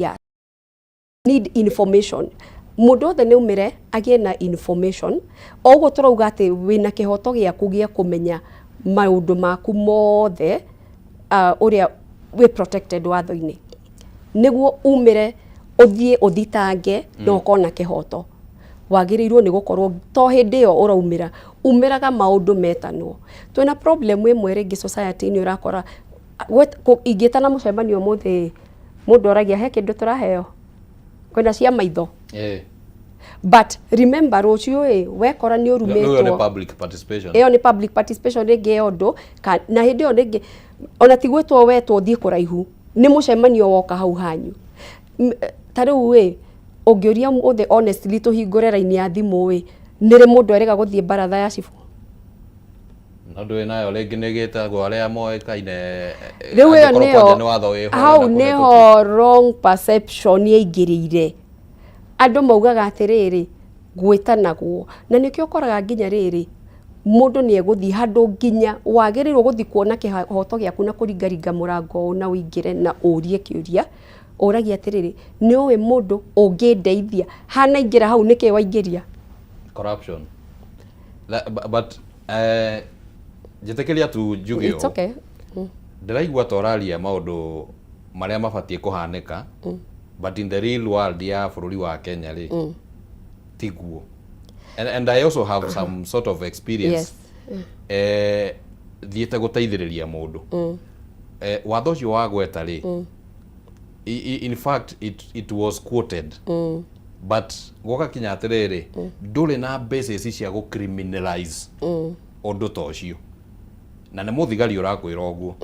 cia need information. Mũndũ wothe nĩ umĩre agĩe na information. O ũguo tũrauga atĩ wĩna kĩhoto gĩaku gĩa kũmenya maũndũ maku mothe, ũrĩa wĩ protected watho-inĩ, nĩguo umĩre ũthiĩ ũthitange na ũkona kĩhoto. Wagĩrĩirwo nĩ gũkorwo to hĩndĩ ĩyo ũraumĩra, umĩraga maũndũ metanwo. Twĩna problem ĩmwe rĩngĩ society-inĩ, ũrakora ingĩtana mũcemanio ũmũthĩ, mũndũ oragia he kĩndũ tũraheo, kwĩna cia maitho. But remember, rũciũ ĩ wekora nĩ Rĩu ĩyo nĩ ũrumĩtwo. Public participation. Ĩyo nĩ public participation rĩngĩ ya ũndũ na hĩndĩ ĩyo rĩngĩ ona ti gwĩtwo wetwo ũthiĩ kũraihu, nĩ mũcemanio woka hau hanyu. Ta rĩu ĩ ũngĩũria ũmũthĩ, honestly, tũhingũre raini ya thimũ ĩ, nĩ rĩ mũndũ erĩga gũthiĩ baratha ya cibũ? No ndũĩ nayo rĩngĩ nĩ gĩtagwo arĩa moĩkaine Rĩu ĩyo angĩkorwo nĩyo kwanja nĩ watho wĩho hau na kũhetũkio. Nĩho wrong perception yaingĩrĩire. Andũ maugaga atĩrĩrĩ, gwĩtanagwo, na nĩkĩo ũkoraga nginya rĩrĩ mũndũ nĩ egũthiĩ handũ nginya wagĩrĩirwo gũthiĩ kuona kĩhoto gĩaku na kũringaringa mũrango ũũ na ũingĩre na ũrie kĩũria. Ũragia atĩrĩrĩ, nĩ ũĩ mũndũ ũngĩndeithia hana ingĩra hau, nĩkĩ waingĩria? Corruption. But njĩtĩkĩria tu njuge It's ũũ. okay. Ndĩraigua ta ũraria maũndũ marĩa mabatiĩ kũhanĩka, but in the real world ya bũrũri wa Kenya rĩ, tiguo. And I also have some sort of experience thiĩte gũteithĩrĩria mũndũ. Watho ũcio wa gweta rĩ, in fact it was quoted, but gwoka kinya atĩrĩrĩ, ndũrĩ na basis cia gũ criminalize ũndũ ta ũcio, na nĩ mũthigari ũrakwĩra ũguo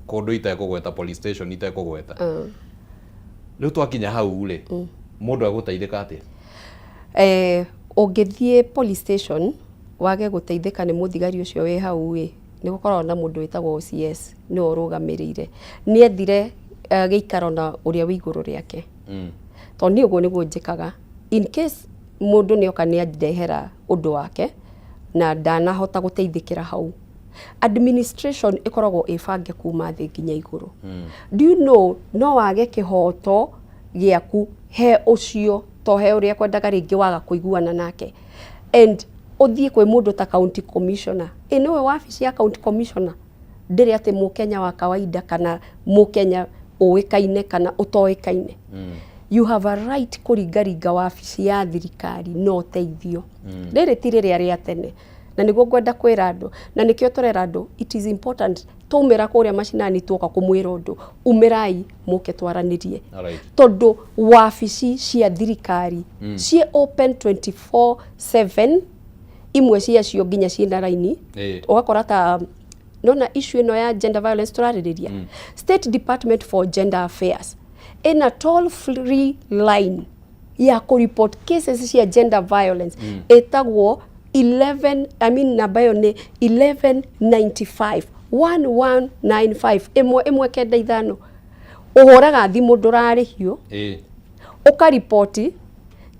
kũndũ itekũgweta, police station itekũgweta. Rĩu twakinya hau rĩ, mũndũ egũteithĩka atĩa? Ũngĩthiĩ police station wage gũteithĩka nĩ mũthigari ũcio wĩ hau ĩ, nĩ gũkoragwo na mũndũ wĩtagwo OCS, nĩwe ũrũgamĩrĩire. Nĩ ethire gĩikaro na ũrĩa wĩ igũrũ rĩake, tondũ niĩ ũguo nĩguo njĩkaga. In case mũndũ nĩ oka nĩ andehera ũndũ wake na ndanahota gũteithĩkĩra hau, administration ĩkoragwo ĩbange kuma thĩ nginya igũrũ. Do you know, no wage kĩhoto gĩaku he ũcio to he ũrĩa kwendaga, rĩngĩ waga kũiguana nake and ũthiĩ kwĩ mũndũ ta county commissioner. Ĩ nĩwe wabici ya county commissioner ndĩrĩ atĩ mũkenya wa kawaida kana mũkenya ũĩkaine kana ũtoĩkaine, you have a right kũringaringa wabici ya thirikari no ũteithio. Rĩrĩ ti rĩrĩa rĩa tene, na nĩguo ngwenda kwĩra andũ, na nĩkĩo tũrera andũ, it is important twaumĩra kũrĩa macinani, tuoka kũmwĩra ũndũ, umĩrai mũke twaranĩrie, tondũ wabici cia thirikari ciĩ open 24/7, imwe ciacio nginya ciĩna raini. Ũgakora ta nona issue ĩno ya gender violence tũrarĩrĩria, State Department for Gender Affairs ĩna toll free line ya kũ report cases cia gender violence, ĩtagwo 11, I mean, namba ĩyo nĩ 1195, 1195, 1195. Ũhũraga thimũ, ndũrarĩhio, ũkaripoti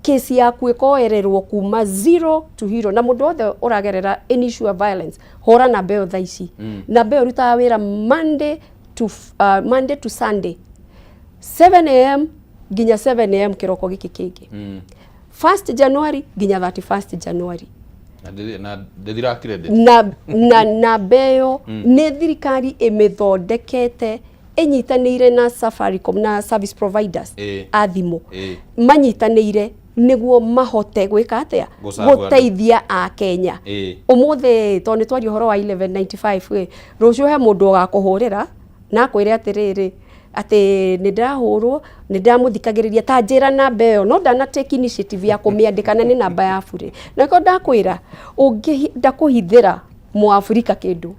kesi yaku, ĩkoererwo kuma zero to hero. Na mũndũ wothe ũragerera any issue of violence, hũra namba ĩyo thaa ici. Namba ĩyo ĩrutaga wĩra Monday to Sunday, 7 a.m. nginya 7 a.m. kĩroko gĩkĩ kĩngĩ, 1st January nginya 31st January. Na ndĩthira credit. Na namba ĩyo nĩ thirikari ĩmĩthondekete ĩnyitanĩire na Safaricom na service providers a thimũ, manyitanĩire nĩguo mahote gwĩka atĩa? Gũserve andũ. Gũteithia a Kenya. Ũmũthĩ tondũ nĩ twaria ũhoro wa 1195 ĩ, rũciũ he mũndũ ũgakũhũrĩra na akwĩre atĩrĩrĩ, atĩ nĩ ndĩrahũrwo, nĩ ndĩramũthikagĩrĩria, ta njĩra namba ĩyo, no ndana take initiative ya kũmĩandĩka, na nĩ namba ya burĩ. Na nĩkĩo ndakwĩra, ũngĩenda kũhithĩra mũabirika kĩndũ,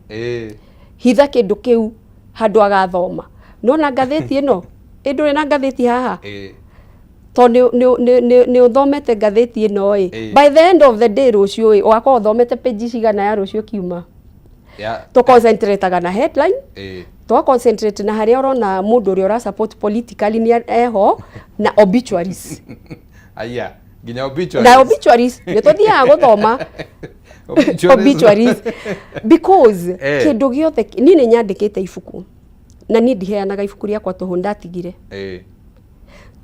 hitha kĩndũ kĩu handũ agathoma. Nona ngathĩti ĩno ĩ, ndũrĩ na ngathĩti haha? Tondũ nĩ ũthomete ngathĩti ĩno ĩ, by the end of the day rũciũ ĩ, ũgakorwo ũthomete page cigana ya rũciũ kiuma? Tũconcentrataga na headline, tũga concentrate na harĩa ũrona mũndũ ũrĩa ũra support politically nĩ eho, na obituaries. Aya, nginya obituaries. Na obituaries nĩ tũthiaga gũthoma. Obituaries. Obituaries, because kĩndũ gĩothe, niĩ nĩ nyandĩkĩte ibuku na niĩ ndiheanaga ibuku rĩakwa tũhũ, ndatigire.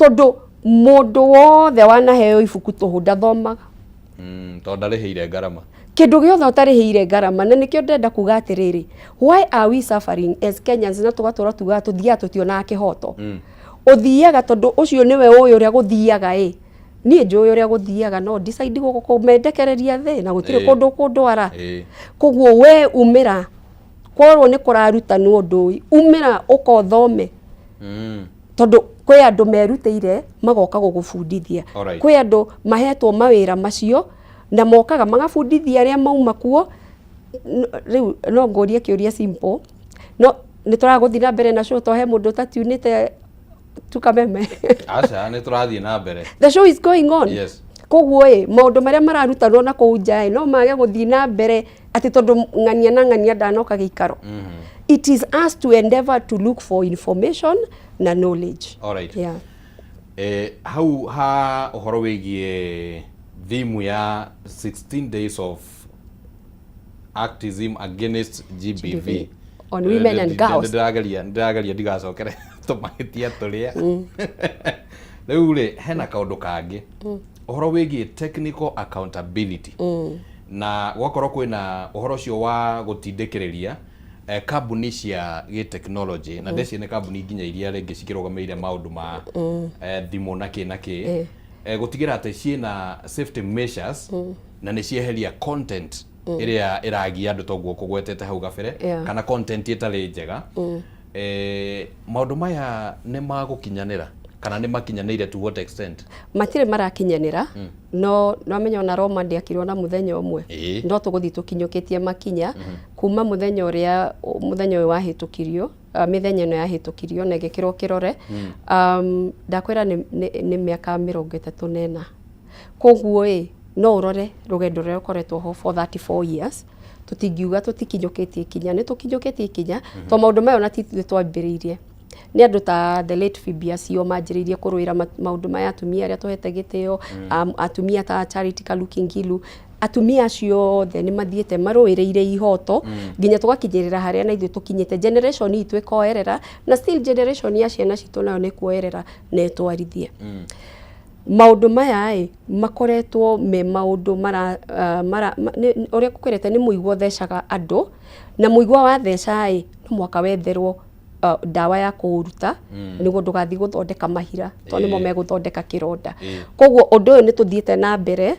Tondũ mũndũ wothe wanaheo ibuku tũhũ ndathomaga. Tondũ ndarĩhĩire ngarama. Kĩndũ gĩothe ũtarĩhĩire ngarama. Na nĩkĩo ndĩrenda kuga atĩrĩrĩ, why are we suffering as Kenyans, na tũgatũra tugaga tũthiaga tũtionaga kĩhoto? Ũthiaga tondũ ũcio nĩwe ũĩ ũrĩa gũthiaga. Ĩ niĩ njũĩ ũrĩa gũthiaga, no decide kũmendekereria thĩ na gũtirĩ kũndũ kũndwara. Koguo we umĩra, korwo nĩ kũrarutanwo ũndũ ũyũ, umĩra ũkothome, tondũ kwĩ andũ merutĩire magoka gũgũbundithia. Kwĩ andũ mahetwo mawĩra macio na mokaga magabundithia arĩa mauma kuo. Rĩu no ngũrie kĩũria simple, no nĩ tũragũthiĩ na mbere na show to he mũndũ ũtatiunĩte tukameme? Aca, nĩ tũrathiĩ na mbere. The show is going on. Yes. Koguo ĩ maũndũ marĩa mararutanwo na kũu nja ĩ no mage gũthiĩ na mbere atĩ tondũ ng'ania na ng'ania ndanoka gĩikaro? It is us to endeavor to look for information na knowledge. Yeah. Hau ha ũhoro wĩgiĩ theme ya 16 days of activism against GBV, GBV on women and girls. Ndĩrageria ndigacokere tũmahĩtia tũrĩa rĩu rĩ hena kaũndũ kangĩ, ũhoro wĩgiĩ technical accountability, na gwakorwo kwĩna ũhoro ũcio wa gũtindĩkĩrĩria kambuni cia gĩtekinoronjĩ, na ndĩciĩ nĩ kambuni nginya iria rĩngĩ cikĩrũgamĩrĩire maũndũ ma thimũ na kĩ na kĩ, gũtigĩra atĩ ciĩna safety measures na nĩ cieheria content ĩrĩa ĩragia andũ toguo kũgwetete hau gabere, kana content ĩtarĩ njega. Maũndũ maya nĩ magũkinyanĩra kana nĩ makinyanĩire, to what extent? Matirĩ marakinyanĩra, no nwamenya ona Roma ndĩakirwo na mũthenya ũmwe. No tũgũthiĩ tũkinyũkĩtie makinya kuma mũthenya ũrĩa mũthenya ũyũ wahĩtũkirio, mĩthenya ĩno yahĩtũkirio na ĩgĩkĩrwo kĩrore. Ndakwĩra nĩ mĩaka 34. Koguo ĩ no ũrore rũgendo rũrĩa rũkoretwo ho for 34 years, tũtingiuga tũtikinyũkĩtie ikinya. Nĩ tũkinyũkĩtie ikinya, to maũndũ maya ona ti ithuĩ twambĩrĩirie, nĩ andũ ta the late Phoebe acio manjĩrĩirie kũrũĩra maũndũ maya, atumia arĩa tũhete gĩtĩo, atumia ta Charity Kaluki Ngilu. Atumia acio othe nĩ mathiĩte marũĩrĩire ihoto nginya tũgakinyĩrĩra harĩa na ithuĩ tũkinyĩte. Generation itũ ĩkoerera, na still generation ya ciana citũ nayo nĩ kuoerera na ĩtwarithie. Maũndũ maya ĩ makoretwo me maũndũ mara, mara ũrĩa ngũkwĩrĩte, nĩ mũigua ũthecaga andũ, na mũigua watheca ĩ no mũhaka wetherwo ndawa ya kũũruta nĩguo ndũgathiĩ gũthondeka mahira, tondũ nĩmo megũthondeka kĩronda. Koguo ũndũ ũyũ nĩ tũthiĩte na mbere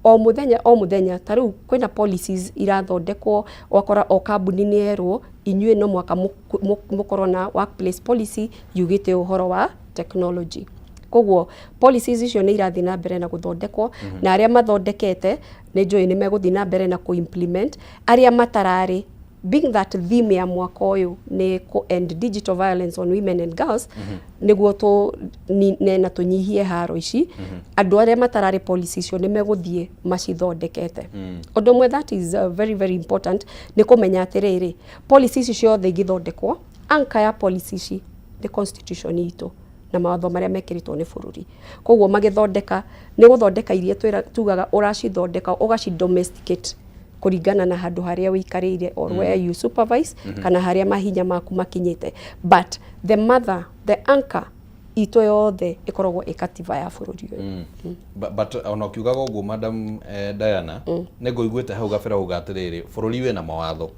o mũthenya o mũthenya. Ta rĩu kwĩna policies irathondekwo, ũgakora o kambuni nĩ yerwo, inyuĩ no mũhaka mũkorwo na workplace policy yugĩte ũhoro wa technology. Koguo policies icio nĩ irathiĩ na mbere na gũthondekwo, na arĩa mathondekete nĩ njũĩ nĩ megũthiĩ na mbere na kũ-implement. Arĩa matararĩ, being that theme ya mwaka ũyũ nĩ kũ end digital violence on women and girls, nĩguo tũ na tũnyihie haro ici, andũ arĩa matararĩ policy icio nĩ megũthiĩ macithondekete. Ũndũ ũmwe that is very very important nĩ kũmenya atĩrĩrĩ, policy ici ciothe igĩthondekwo, anchor ya policy ici nĩ constitution itũ na mawatho marĩa mekĩrĩtwo nĩ bũrũri. Koguo magĩthondeka nĩ gũthondeka iria tugaga ũracithondeka, ũgaci domesticate kũringana na handũ harĩa ũikarĩire or where you supervise, kana harĩa mahinya maku makinyĩte, but the mother, the anchor itũ yothe ĩkoragwo ĩ katiba ya bũrũri ũyũ. But ona ũkiugaga ũguo, Madam Diana, nĩ ngũiguĩte hau gabere uga atĩrĩrĩ, bũrũri wĩna mawatho,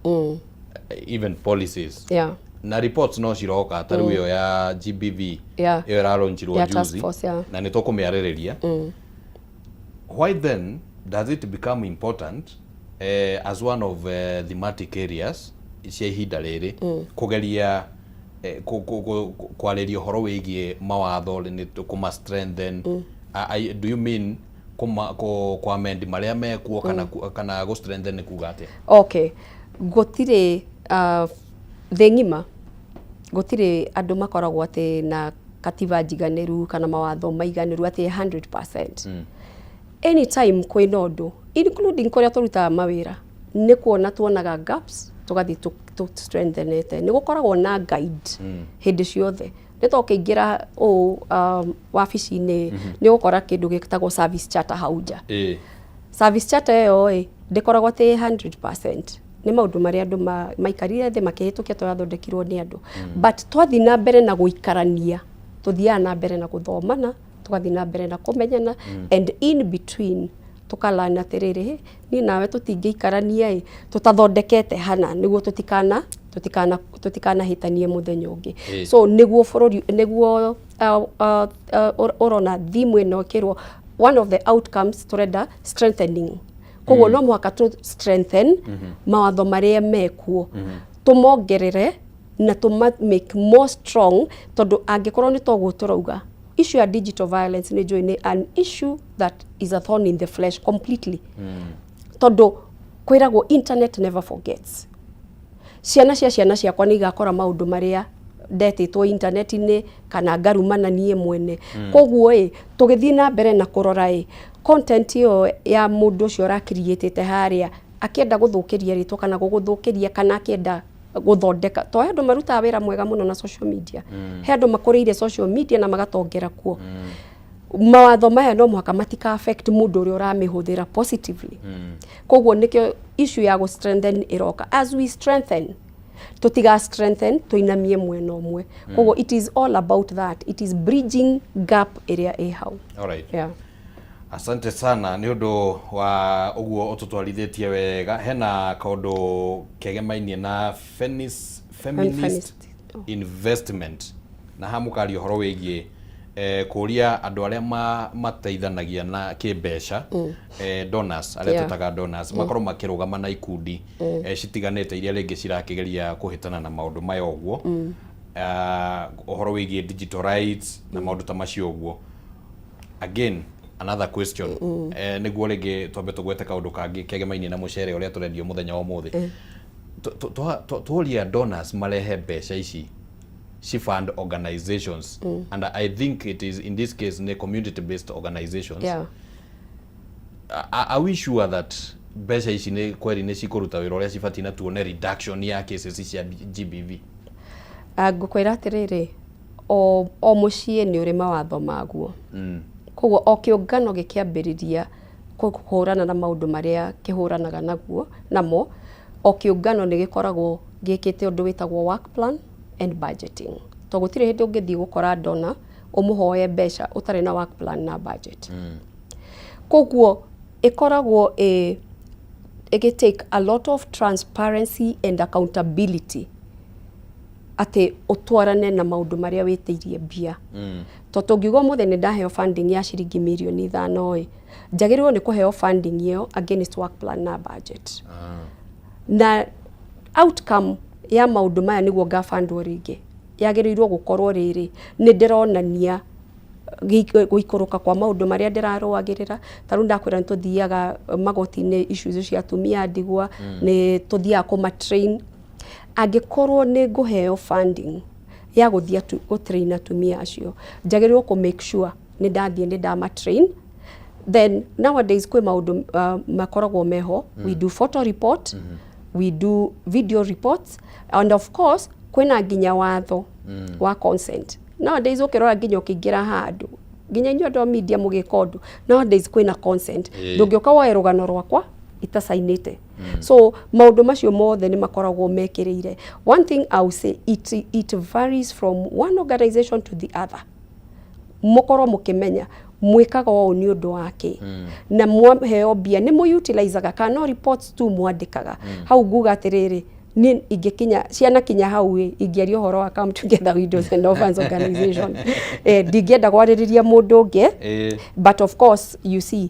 even policies, na reports no ciroka, ta rĩu ĩyo ya GBV, ĩyo ĩralaunchirwo Ya task juzi, force, yeah. na nĩ tũkũmĩarĩrĩria. Why then does it become important as one of thematic areas cia ihinda rĩrĩ kũgeria kwarĩria ũhoro wĩgiĩ mawatho, nĩ kũma strengthen? Do you mean kũ amend marĩa mekuo, kana kana gũ strengthen nĩ kuga atĩa? Okay, gũtirĩ thĩ ng'ima gũtirĩ andũ makoragwo atĩ na katiba njiganĩru kana mawatho maiganĩru atĩ 100%. Anytime kwĩna ũndũ, including kũrĩa tũrutaga mawĩra, nĩ kuona tuonaga gaps, tũgathiĩ tũ strengthenete. Nĩ gũkoragwo na guide hĩndĩ ciothe. Nĩ to ũkĩingĩra ũũ wabici-inĩ, nĩ ũgũkora kĩndũ gĩtagwo service charter hau nja. Service charter ĩyo ĩ ndĩkoragwo atĩ 100%, nĩ maũndũ marĩa andũ maikarire thĩ makĩhĩtũkia, to yathondekirwo nĩ andũ, but twathiĩ na mbere na gũikarania. Tuthiaga na mbere na gũthomana, tũgathiĩ na mbere na kũmenyana, and in between tũkalana atĩrĩrĩ, niĩ nawe tũtingĩikarania ĩ tũtathondekete hana nĩguo tũtikanahĩtanie mũthenya ũngĩ. So nĩguo bũrũri nĩguo ũrona theme ĩno ĩkĩrwo, one of the outcomes tũrenda strengthening. Koguo no mũhaka tũ strengthen mawatho marĩa mekuo, tũmongerere na tũma make more strong, tondũ angĩkorwo nĩ toguo tũrauga, issue ya digital violence nĩ njũĩ nĩ an issue that is a thorn in the flesh completely, tondũ kwĩragwo internet never forgets. Ciana cia ciana ciakwa nĩ igakora maũndũ marĩa ndetĩtwo intaneti-inĩ kana ngarumana niĩ mwene. Koguo ĩ tũgĩthiĩ na mbere na kũrora ĩ content ĩyo ya mũndũ ũcio ũrakiriĩtĩte harĩa akĩenda gũthũkĩria rĩtwa kana gũgũthũkĩria kana akĩenda gũthondeka, to he andũ marutaga wĩra mwega mũno na social media, he andũ makũrĩire social media na magatongera kuo. Mawatho maya no mũhaka matika affect mũndũ ũrĩa ũramĩhũthĩra positively. Koguo nĩkĩo issue ya gũ strengthen ĩroka. As we strengthen, tũtiga strengthen tũinamie mwena ũmwe. Koguo it is all about that, it is bridging gap ĩrĩa ĩ hau. Alright. Yeah. Asante sana nĩ ũndũ wa ũguo ũtũtwarithĩtie wega. Hena kaũndũ kegemainie na feminist feminist. Investment na haha mũkaria ũhoro wĩgiĩ kũria andũ arĩa mateithanagia na kĩmbeca, donors arĩa twĩtaga donors, makorwo makĩrũgama na ikundi citiganĩte iria rĩngĩ cirakĩgeria kũhĩtana na maũndũ maya ũguo, ũhoro wĩgiĩ digital rights na maũndũ ta macio ũguo. Again, another question, nĩguo rĩngĩ twambe tũgwete kaũndũ kangĩ kegemainie na mũcere ũrĩa tũrendio mũthenya wa ũmũthĩ. Tũria donors marehe mbeca ici ci fund organizations, and I think it is, in this case, nĩ community based organizations. Are we sure that mbeca ici nĩ kweri nĩ cikũruta wĩra ũrĩa cibatiĩ na tuone reduction ya cases cia GBV? Ngũkwĩra atĩrĩrĩ, o mũciĩ nĩ ũrĩ mawatho maguo. Koguo o kĩũngano gĩkĩambĩrĩria kũhũrana na maũndũ marĩa kĩhũranaga naguo namo, o kĩũngano nĩ gĩkoragwo gĩkĩte ũndũ wĩtagwo work plan and budgeting, to gũtirĩ hĩndĩ ũngĩthiĩ gũkora donor ũmũhoe mbeca ũtarĩ na work plan na budget. Koguo ĩkoragwo ĩ ĩgĩ take a lot of transparency and accountability atĩ ũtwarane na maũndũ marĩa wĩtĩirie mbia, to tũngiuga ũmũthĩ nĩ ndaheo funding ya ciringi mirioni 5 ĩ, njagĩrĩirwo nĩ kũheo funding ĩyo against work plan na budget na outcome ya maũndũ maya. Nĩguo ngabandwo rĩngĩ, yagĩrĩirwo gũkorwo rĩrĩ nĩ ndĩronania gũikũrũka kwa maũndũ marĩa ndĩrarũagĩrĩra. Ta rĩu ndakwĩra nĩ tũthiaga magoti-inĩ, issues cia atumia a ndigwa, nĩ tũthiaga kũma train. Angĩkorwo nĩ ngũheo funding ya gũthiĩ gũ train atumia acio, njagĩrĩirwo kũ make sure nĩ ndathiĩ nĩ ndama train. Then nowadays kwĩ maũndũ makoragwo meho. We do photo report, we do video reports, and of course kwĩna nginya watho wa consent. Nowadays ũkĩrora nginya ũkĩingĩra handũ, nginya inyuĩ andũ a media mũgĩka ũndũ, nowadays kwĩna consent. Ndũngĩũka woe rũgano rwakwa itacainĩte. So maũndũ macio mothe nĩ makoragwo mekĩrĩire. One thing I will say, it varies from one organization to the other. Mũkorwo mũkĩmenya mwĩkaga ũũ nĩ ũndũ wa kĩ, na mwaheo mbia nĩ mũutilizaga kana no reports tu mwandĩkaga. Hau nguga atĩrĩrĩ, niĩ ingĩkinya ciana kinya hau ĩ ingĩaria ũhoro wa Come Together Widows and Orphans Organization, ndingĩenda kwarĩrĩria mũndũ ũngĩ. But of course, you see,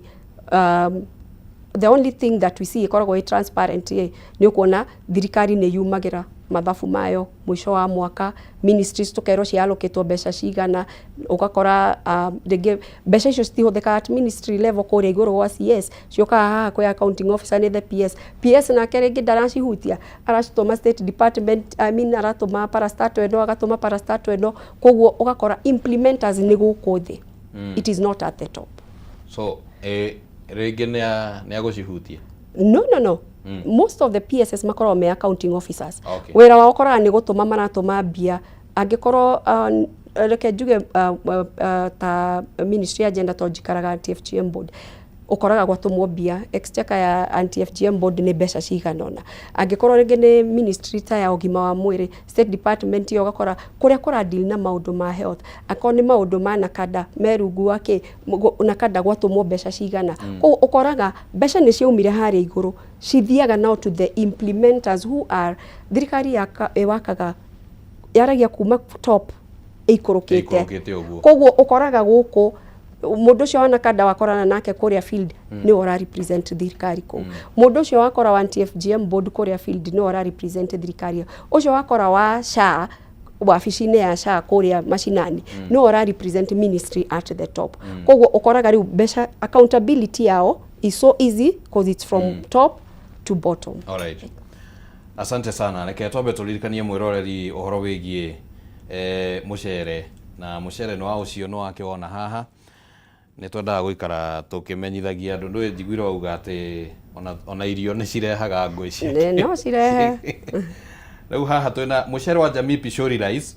the only thing that we see ĩkoragwo ĩ transparent ĩ nĩ ũkuona thirikari nĩ yumagĩra mathabu mayo mũico wa mwaka, ministries tũkerwo cialokĩtwo mbeca cigana. Ũgakora rĩngĩ mbeca icio citihũthĩkaga at ministry level kũrĩa igũrũ gwa CS, ciũkaga haha kwĩ accounting officer, nĩ the PS. PS nake rĩngĩ ndaracihutia, aracitũma state department, I mean, aratũma parastatal ĩno, agatũma parastatal ĩno. Koguo ũgakora implementers nĩ gũkũ thĩ, it is not at the top. So rĩngĩ nĩ agũcihutia? No. Most of the PSS makoragwo me accounting officers. Wĩra wao ũkoraga nĩ gũtũma maratũma mbia. Angĩkorwo reke njuge ta ministry ya gender, to njikaraga TFGM board, Ũkoraga gwatũmwo mbia exchequer ya anti-FGM board nĩ mbeca cigana ũna. Angĩkorwo rĩngĩ nĩ ministry ta ya ũgima wa mwĩrĩ, state department ĩyo, ũgakora kũrĩa kũra deal na maũndũ ma health, akorwo nĩ maũndũ ma NACADA me rungu wa kĩ NACADA, gwatũmwo mbeca cigana. Koguo ũkoraga mbeca nĩ ciaumire harĩa igũrũ, cithiaga now to the implementers who are thirikari ĩwakaga yaragia kuma top ĩikũrũkĩte. Ĩikũrũkĩte ũguo. Koguo ũkoraga gũkũ mũndũ ũcio wa NACADA wakorana nake kũrĩa field nĩwe ũra represent thirikari kũu, mũndũ ũcio wakora wa anti-FGM board kũrĩa field nĩwe ũra represent thirikari ĩyo, ũcio wakora wa SHA wabici-inĩ ya SHA kũrĩa macinani nĩwe ũra represent ministry at the top. Koguo ũkoraga rĩu mbeca, accountability yao is so easy because it's from top to bottom. Alright. Asante sana. Reke twambe tũririkanie mwĩroreri ũhoro wĩgiĩ mũcere, na mũcere nĩ wa ũcio nĩ wakĩwona haha. Nĩ twendaga gũikara tũkĩmenyithagia andũ. Ndũĩ njiguire wauga atĩ ona irio nĩ cirehaga ngũĩ cia No cirehe. Rĩu haha twĩna mũcere wa Jamii Pishori Rice,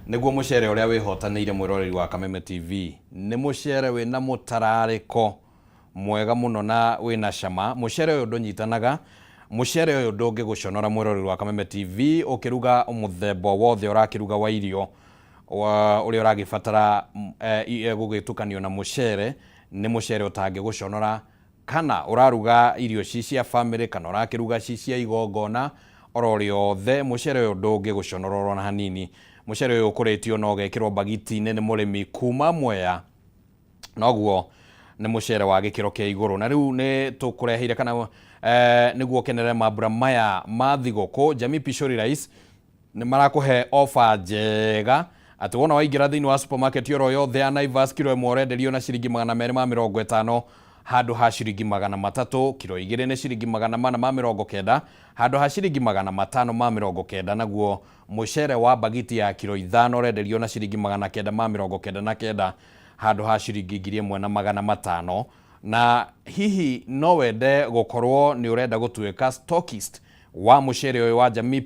nĩguo mũcere ũrĩa wĩhotanĩire, mwĩroreri wa Kameme TV. Nĩ mũcere wĩna mũtararĩko mwega mũno na wĩna cama. Mũcere ũyũ ndũnyitanaga, mũcere ũyũ ndũngĩgũconora, mwĩroreri wa Kameme TV. Ũkĩruga mũthemba wothe ũrakĩruga wa irio ũrĩa ũragĩbatara gũgĩtukanio na mũcere, nĩ mũcere ũtangĩgũconora. Kana ũraruga irio ci cia family, kana ũrakĩruga ci cia igongona oro rĩothe, mũcere ũyũ ndũngĩgũconora oro na hanini. Mũcere ũyũ ũkũrĩtio na ũgekĩrwo mbagiti-inĩ nĩ mũrĩmi kuma Mwea, noguo nĩ mũcere wa gĩkĩro kĩa igũrũ. Na rĩu nĩ tũkũreheire kana nĩguo ũkenere mambura maya ma thigũkũ, Jamii Pishori Rice nĩ marakũhe ofa njega atĩ wona waingĩra thĩinĩ wa supermarket oro yothe ya Naivas, kiro 1 ũrenderio na ciringi 250 handũ ha ciringi 300, kiro 2 nĩ ciringi 490 handũ ha ciringi 590, naguo mũcere wa mbagiti ya kiro 5 ũrenderio na ciringi 999 handũ ha ciringi 1500. Na hihi no wende gũkorwo nĩ ũrenda gũtuĩka stockist wa mũcere ũyũ wa Jamii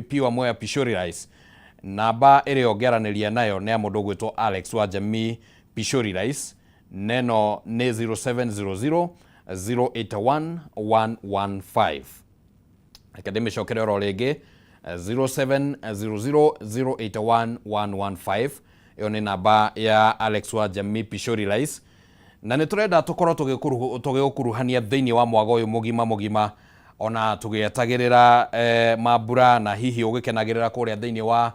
Pure Mwea Pishori Rice, namba ĩrĩa ũngĩaranĩria nayo nĩ ya mũndũ ũgwĩtwo Alex wa Jamii Pishori Rice, neno nĩ 0700 081 115. Reke ndĩmĩcokere oro rĩngĩ, 0700 081 115. Ĩyo nĩ namba ya Alex wa Jamii Pishori Rice. Na nĩ tũrenda tũkorwo tũgĩgũkuruhania thĩinĩ wa mwago ũyũ mũgima mũgima, ona tũgĩetagĩrĩra mambura, na hihi ũgĩkenagĩrĩra kũrĩa thĩinĩ wa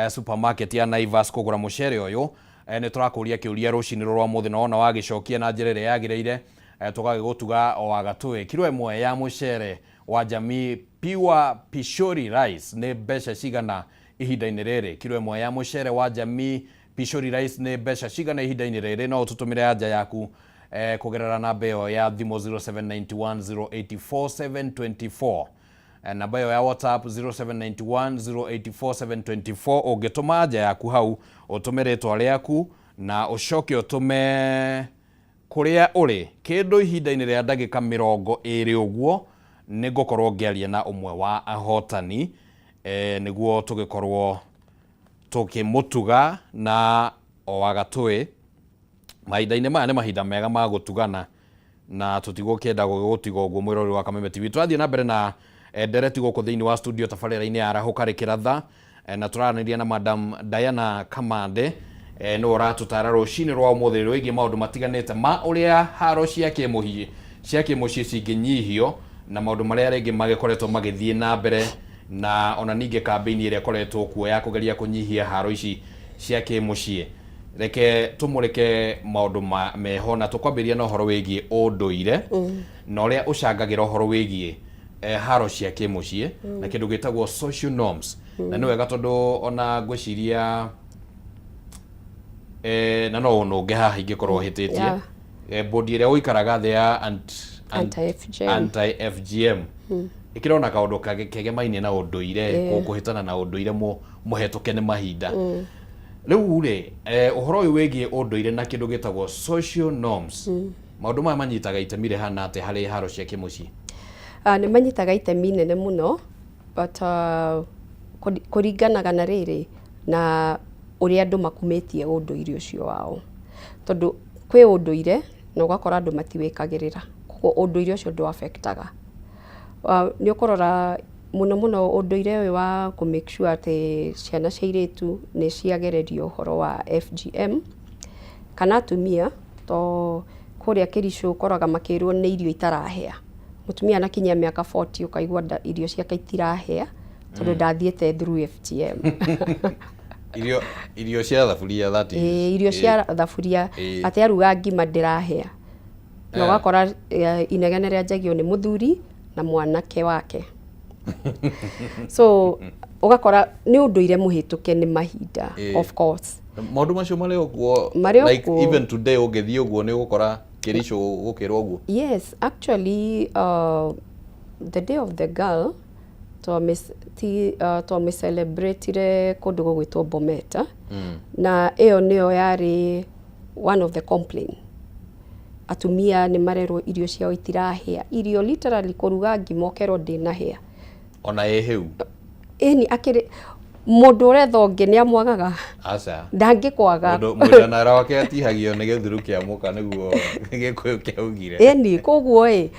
supermarket ya Naivas kũgũra mũcere ũyũ. Nĩ tũrakũria kĩũria rũcinĩ rũrũ rwa mũthĩ, na wona wagĩcokia na njĩra ĩrĩa yagĩrĩire, tũgagĩgũtuga o wagatũĩ. Kiro 1 ya mũcere wa Jamii Pure Pishori Rice nĩ mbeca cigana ihinda-inĩ rĩrĩ? Kiro 1 ya mũcere wa Jamii Pishori Rice nĩ mbeca cigana ihinda-inĩ rĩrĩ? No ũtũtũmĩre anja yaku kũgerera namba ĩyo ya thimũ 0791084724, namba ĩyo ya WhatsApp 0791084724. Ũngĩtũma anja yaku hau, ũtũme rĩtwa rĩaku na ũcoke ũtũme kũrĩa ũrĩ kĩndũ ihinda-inĩ rĩa ndagĩka 20 ũguo, nĩ ngũkorwo ngĩaria na ũmwe wa ahotani nĩguo tũgĩkorwo tũkĩmũtuga. Na o wagatũĩ mahinda-inĩ maya nĩ mahinda mega ma gũtugana, na tũtigũkĩenda gũgĩgũtiga ũguo, mwĩrori wa Kameme TV. Tũrathiĩ na mbere na ndereti gũkũ thĩinĩ wa studio tabarĩra-inĩ ya Arahũka Rĩkĩratha, na tũraranĩria na Madam Diana Kamande, nĩwe ũratũtara rũcinĩ rwa ũmũthĩ rwĩgiĩ maũndũ matiganĩte ma ũrĩa haro cia kĩmũciĩ cingĩnyihio, na maũndũ marĩa rĩngĩ magĩkoretwo magĩthiĩ na mbere, na ona ningĩ kambĩini ĩrĩa ĩkoretwo kuo ya kũgeria kũnyihia haro ici cia kĩmũciĩ. Reke tũmũrĩke maũndũ meho, na tũkwambĩrĩria na ũhoro wĩgiĩ ũndũire na ũrĩa ũcangagĩra ũhoro wĩgiĩ haro cia kĩmũciĩ na kĩndũ gĩtagwo social norms. Na nĩ wega tondũ ona ngwĩciria na no ũnũnge haha ingĩkorwo hĩtĩtie, bodi ĩrĩa ũikaraga thĩ ya Anti-FGM. Anti-FGM ĩkĩrona kaũndũ kegemainie na ũndũire, kũhĩtana na ũndũire mũhetũke nĩ mahinda. Rĩu rĩ, ũhoro ũyũ wĩgiĩ ũndũire na kĩndũ gĩtagwo social norms, maũndũ maya manyitaga itemi rĩhana atĩa harĩ haro cia kĩmũciĩ? Nĩ manyitaga itemi inene mũno, but kũringanaga na rĩrĩ na ũrĩa andũ makumĩtie ũndũire ũcio wao, tondũ kwĩ ũndũire Na ũgakora andũ matiwĩkagĩrĩra, koguo ũndũire ũcio ndũ-affectaga. Nĩ ũkũrora mũno mũno ũndũire ũyũ wa kũ make sure atĩ ciana cia airĩtu nĩ ciagererio ũhoro wa FGM kana atumia, to kũrĩa Kĩricũ ũkoraga makĩrwo nĩ irio itarahĩa. Mũtumia anakinyia mĩaka 40 ũkaigua irio ciake itirahĩa tondũ ndathiĩte through FGM. Irio cia thaburia, that is. Ĩĩ, irio cia thaburia. Atĩ aruga ngima ndĩrahĩa na ũgakora inegene rĩanjagio nĩ mũthuri na mwanake wake. So ũgakora nĩ ũndũire mũhĩtũke nĩ mahinda. Of course. Maũndũ macio marĩ o kuo. Marĩ o Like kuo. Even today ũngĩthiĩ ũguo nĩ ũgũkora Kĩricũ gũkĩrwo ũguo. Yes, actually, the Day of the Girl twamĩ-celebratire kũndũ gũgwĩtwo Bometa, na ĩyo nĩyo yarĩ one of the complaint. Atumia nĩ marerwo irio ciao itirahĩa, irio literally kũruga ngima ũkerwo ndĩnahĩa. Ona ĩ hĩu? Ĩni, akĩrĩ mũndũ ũretha ũngĩ nĩ amwagaga. Aca. Ndangĩkwaga. Mũndũ mũiganara wake atihagio nĩ gĩthuru kĩa mũka, nĩguo Gĩkũyũ kĩaugire. Ĩni, koguo ĩ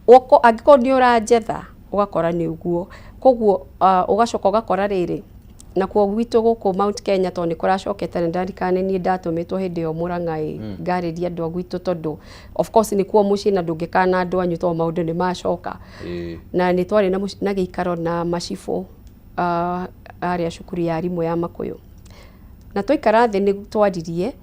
angĩkorwo nĩ ũranjetha ũgakora nĩ ũguo. Koguo ũgacoka ũgakora rĩrĩ nakuo gwitũ gũkũ Mount Kenya, tondũ nĩ kũracokete na ndarikana nĩ niĩ ndatũmĩtwo hĩndĩ ĩyo Mũrang'a ĩ ngarĩria andũ a gwitũ, tondũ of course nĩ kuo mũciĩ na ndũngĩkana andũ anyu tondũ maũndũ nĩ macoka. Na nĩ twarĩ na gĩikaro na macibũ harĩa cukuru ya arimũ ya Makũyũ, na twaikara thĩ nĩ twaririe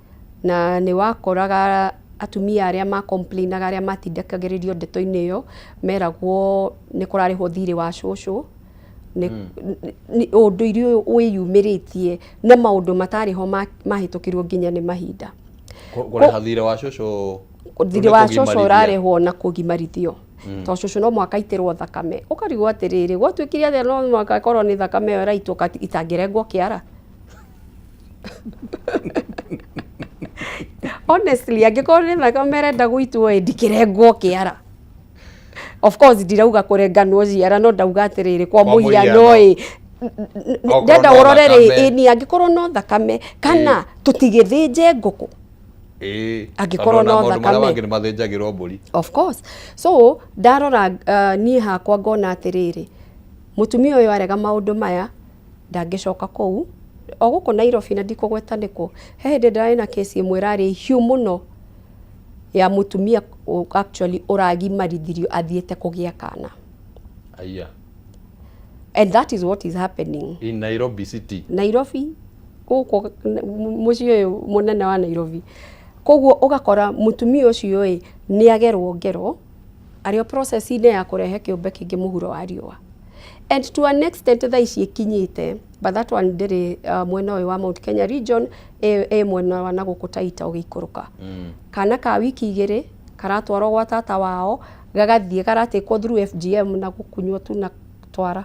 na nĩ wakoraga atumia arĩa ma complainaga, arĩa matindĩkagĩrĩrio ndeto-inĩ ĩyo, meragwo nĩ kũrarĩhwo thirĩ wa cũcũ, nĩ ũndũire ũyũ wĩyumĩrĩtie na maũndũ matarĩ ho mahĩtũkirwo nginya nĩ mahinda. Kũrĩha thirĩ wa cũcũ? Thirĩ wa cũcũ ũrarĩhwo na kũgimarithio, tondũ cũcũ no mũhaka aitĩrwo thakame. Ũkarigwo atĩrĩrĩ, gwatuĩkire atĩa? No mũhaka ĩkorwo nĩ thakame ĩyo ĩraitwo itangĩrengwo kĩara? Honestly, angĩkorwo nĩ thakame ĩrenda gũitwo ĩ, ndikĩrengwo kĩara. Of course ndirauga kũrenganwo ciara, no ndauga atĩrĩrĩ, kwa Kwa mũhiano mũhiano. ĩ, Okorwo ndenda no ũrore rĩ, thakame. ĩni, angĩkorwo no thakame kana tũtigĩthĩnje ngũkũ. Angĩkorwo Tondũ ona no maũndũ marĩa thakame. mangĩ nĩ mathĩnjagĩrwo mbũri. Of course. So ndarora niĩ hakwa ngona atĩrĩrĩ, mũtumia ũyũ arega maũndũ maya ndangĩcoka kũu o gũkũ Nairobi, na ndikũgweta nĩkũ. He hĩndĩ ndĩrarĩ na kesi ĩmwe ĩrarĩ hiũ mũno ya mũtumia actually ũragimarithirio athiĩte kũgĩa kana. Aya. And that is what is happening. In Nairobi city? Nairobi, gũkũ mũciĩ ũyũ mũnene wa Nairobi. Koguo ũgakora mũtumia ũcio ĩ nĩ agerwo ngero arĩ o process-inĩ ya kũrehe kĩũmbe kĩngĩ mũhuro wa riũa, and to an extent thaa ici ĩkinyĩte, but that one ndĩrĩ mwena ũyũ wa Mount Kenya region, ĩ mwena wa na gũkũ Taita ũgĩikũrũka. Kana ka wiki 2 karatwarwo gwa tata wao, gagathiĩ garatĩkwo through FGM na gũkunywo tu na twara.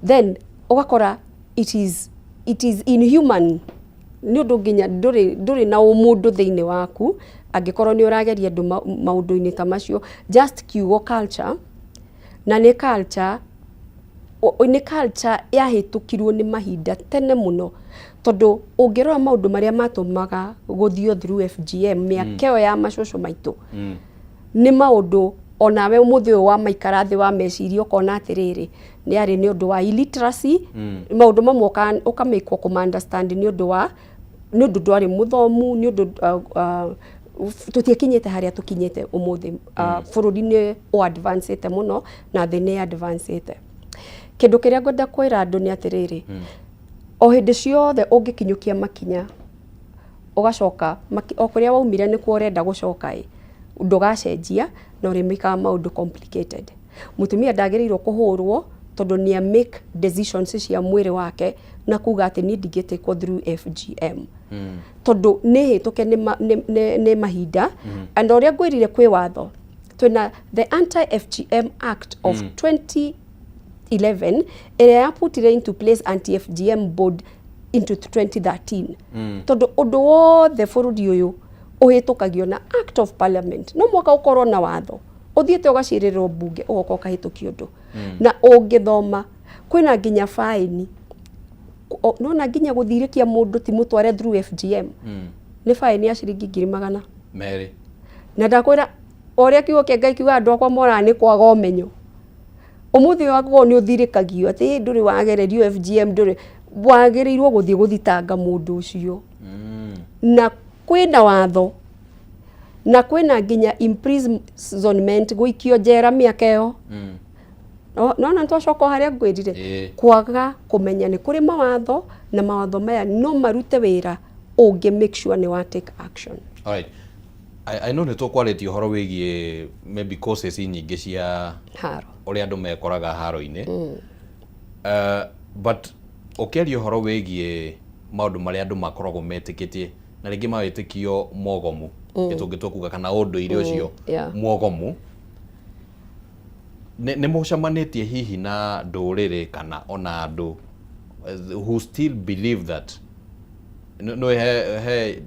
Then ũgakora it is inhuman, nĩ ũndũ nginya ndũrĩ na ũmũndũ thĩinĩ waku angĩkorwo nĩ ũrageria andũ maũndũ-inĩ ta macio. Just kiugo culture, na nĩ culture, nĩ culture yahĩtũkirwo nĩ mahinda tene mũno, tondũ ũngĩrora maũndũ marĩa matũmaga gũthio through FGM mĩaka ĩyo ya macũcũ maitũ, nĩ maũndũ onawe ũmũthĩ ũyũ wa maikara thĩ wa meciria ũkona atĩrĩrĩ, nĩ arĩ nĩ ũndũ wa illiteracy. Maũndũ mamwe ũkamĩkwo kũma understand nĩ ũndũ ndwarĩ mũthomu, nĩ ũndũ tũtiakinyĩte harĩa tũkinyĩte ũmũthĩ. Bũrũri nĩ ũ advancĩte mũno na thĩ nĩ advancĩte. Kĩndũ kĩrĩa ngwenda kwĩra andũ nĩ atĩrĩrĩ, o hĩndĩ ciothe ũngĩkinyũkia makinya ũgacoka o kũrĩa waumire nĩkuo ũrenda gũcoka ĩ, ndũgacenjia na ũrĩmĩkaga maũndũ complicated. Mũtumia ndagĩrĩirwo kũhũrwo tondũ nĩ make decisions cia mwĩrĩ wake na kuga atĩ niĩ ndingĩtĩkwo through FGM, tondũ nĩ hĩtũke nĩ mahinda. And ũrĩa ngwĩrire, kwĩ watho twĩna the Anti FGM Act of 2011 ĩrĩa yaputire into place Anti FGM Board into 2013, tondũ ũndũ wothe bũrũri ũyũ ũhĩtũkagio na act of parliament. No mwaka ũkorwo na watho ũthiĩte ũgacirĩrwo mbunge, ũgoka ũkahĩtũkia ũndũ na ũngĩthoma kwĩna nginya faini. Nona nginya gũthirĩkia mũndũ ti mũtware through FGM nĩ faini ya ciringi 100,000. Merĩ. Na ndakwĩra o ũrĩa kiugo kĩa Ngai kiugaga, andũ akwa moraga nĩ kwaga ũmenyo. Ũmũthĩ wakorwo nĩ ũthirĩkagio atĩ, "Ĩ, ndũrĩ wagererio FGM, ndũrĩ wagĩrĩirwo gũthiĩ gũthitanga mũndũ ũcio." Na kwĩna watho na kwĩna nginya imprisonment, gũikio njera mĩaka ĩyo. Nona nĩtwacoka o harĩa ngwĩrire. Kwaga kũmenya nĩ kũrĩ mawatho, na mawatho maya no marute wĩra ũngĩ make sure nĩ wa take action. Alright. I know nĩ tũkwarĩtie ũhoro wĩgiĩ maybe courses nyingĩ cia haro, ũrĩa andũ mekoraga haro-inĩ. But ũkĩaria ũhoro wĩgiĩ maũndũ marĩa andũ makoragwo metĩkĩtie na rĩngĩ mawĩtĩkio mogomu, nĩ tũngĩtua kuga, kana ũndũire ũcio mwogomu, nĩ mũcemanĩtie hihi na ndũrĩrĩ kana ona andũ who still believe that nĩ he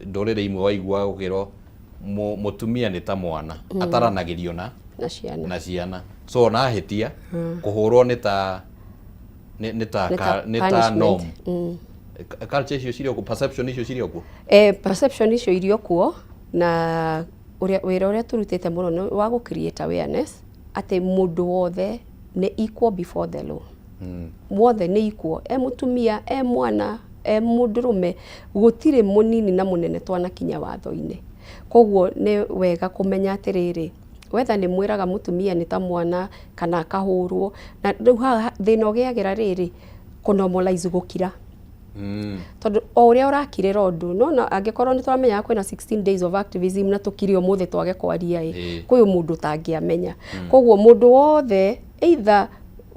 ndũrĩrĩ imwe waigua gũkĩrwo mũtumia nĩ ta mwana ataranagĩrio na na ciana, na ciana, so ona ahĩtia kũhũrwo nĩ ta nĩ ta nĩ ta norm. Punishment. Culture icio cirĩ okuo, perception icio cirĩ okuo? Perception icio irio kuo, na ũrĩa wĩra ũrĩa tũrutĩte mũno nĩ wa gũ create awareness atĩ mũndũ wothe nĩ equal before the law. Wothe nĩ equal, e mũtumia, e mwana, e mũndũrũme, gũtirĩ mũnini na mũnene twanakinya watho-inĩ. Koguo nĩ wega kũmenya atĩrĩrĩ, wetha nĩ mwĩraga mũtumia nĩ ta mwana kana akahũrwo, na rĩu haha thĩna ũgĩagĩra rĩrĩ kũ normalize gũkira, tondũ o ũrĩa ũrakirĩra ũndũ nona angĩkorwo nĩ twamenyaga kwĩna 16 days of activism na tũkire ũmũthĩ twage kwaria ĩ, kwĩ mũndũ ũtangĩamenya. Koguo mũndũ wothe, either